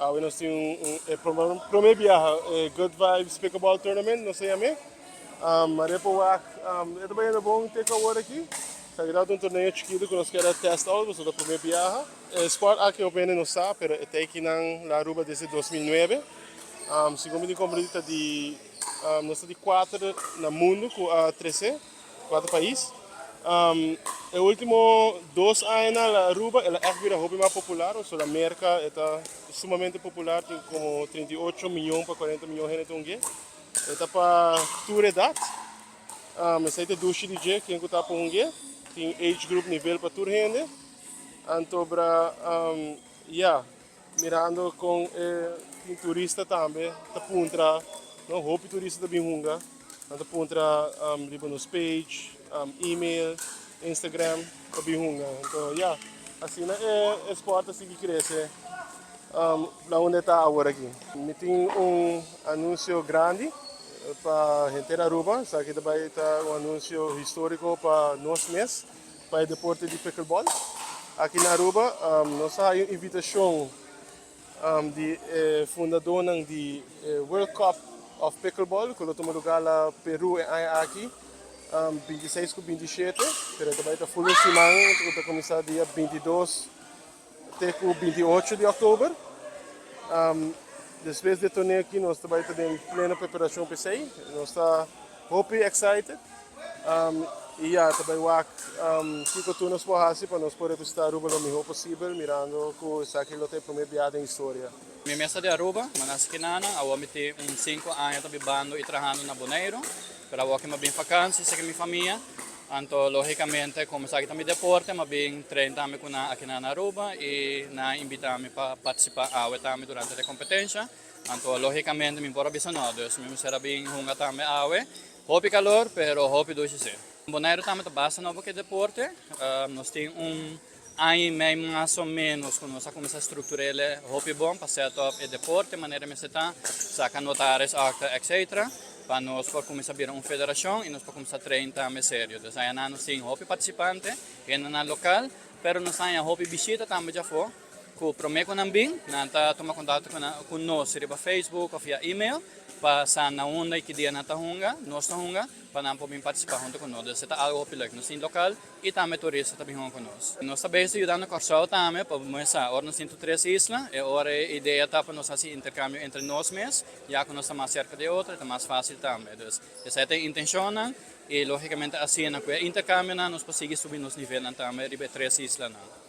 Awe nos tin un e prome biaha e Good Vibes Pickleball Tournament nos ta yam'é. Mare por wak e ta bayendo bon te ku awor aki. Esaki tabata un torneo chikitu ku nos kere a test out pasobra ta prome biaha. E sport aki hopi hende no sa pero e ta ekinan la Aruba desde 2009. Segun mi tin komprendí ta di nos ta di kuater na mundu ku a tres'é. Kuater pais. E ultimo dos añanan la Aruba el a ègt bira hopi mas popular. Pasobra Merka e ta sumamente popular, tin komo 38 miyon pa 40 miyon hende ta hung'é. E ta pa tur edat. Esei ta e dushi di dje, ken ku ta por hung'é. Tin age group, nivel pa tur hende. Antobra ya, mirando kon e tin turista tambe ta puntra, no, hopi turista ta bin hunga. Nan ta puntra riba nos page, email, Instagram pa bin hunga. Anto ya, asina e sport ta sigui crece na unda e ta awor aki. Mi tin un anuncio grandi pa henter Aruba. Esaki ta bay ta un anuncio historico pa nos mes, pa e deporte di pickleball. Aki na Aruba nos a haya un invitacion di e fundadónan di e World Cup of Pickleball ku lo tuma lugá la Peru e aña aki, 26 ku 27, pero e ta bai ta full un siman ku ta kuminsá dia 22 te ku 28 di òktober. Despues di e torneo aki nos ta bai ta den pleno preparashon pa esei. Nos ta hopi excited y ya ta bai wak kiko tur nos por haci pa nos por representa Aruba lo miho posibel mirando cu esaki lo ta e prome biaha den historia. Mi mes ta di Aruba, mi a naci kinana, awor mi tin un 5 aña ta bibando y trahando na Boneiru, pero awor cu mi a bin vakantie cerca mi famia, anto logicamente como esaki ta mi deporte mi a bin train tambe cu nan aki na Aruba y nan a invita mi pa participa awe tambe durante e competencia. Anto logicamente mi por a bisa no, dus mi mester a bin hunga tambe awe. Hopi calor, pero hopi dushi si. Boneiru tambe ta basta nobo cu e deporte. Nos tin un aña y mei mas o menos cu nos a cuminsa structurele hopi bon pa set up e deporte manera mester ta, saca notaris acta etc. Pa nos por cuminsa bira un federacion y nos por cuminsa train tambe serio. Dus aña nos tin hopi participante, hendenan local, pero nos haña hopi bishita tambe djafo. Ku promé ku nan bin, nan ta tuma kontakto ku nos riba Facebook òf via email pa sa na unda i ki dia nan ta hunga, nos ta hunga, pa nan por bin partisipá huntu ku nos. Dus e ta algu hopi lèuk. Nos tin lokal i tambe turista ta bin hunga ku nos. Nos ta bezig yudando Kòrsou tambe pa muestra ora nos tin tur tres isla, e ora e idea ta pa nos hasi interkambio entre nos mes, ya ku nos ta mas serka di otro e ta mas fásil tambe. Dus esei ta e intenshonnan i lógikamente asina ku e interkambionan nos por sigui subi nos nivelnan tambe riba e tres islanan.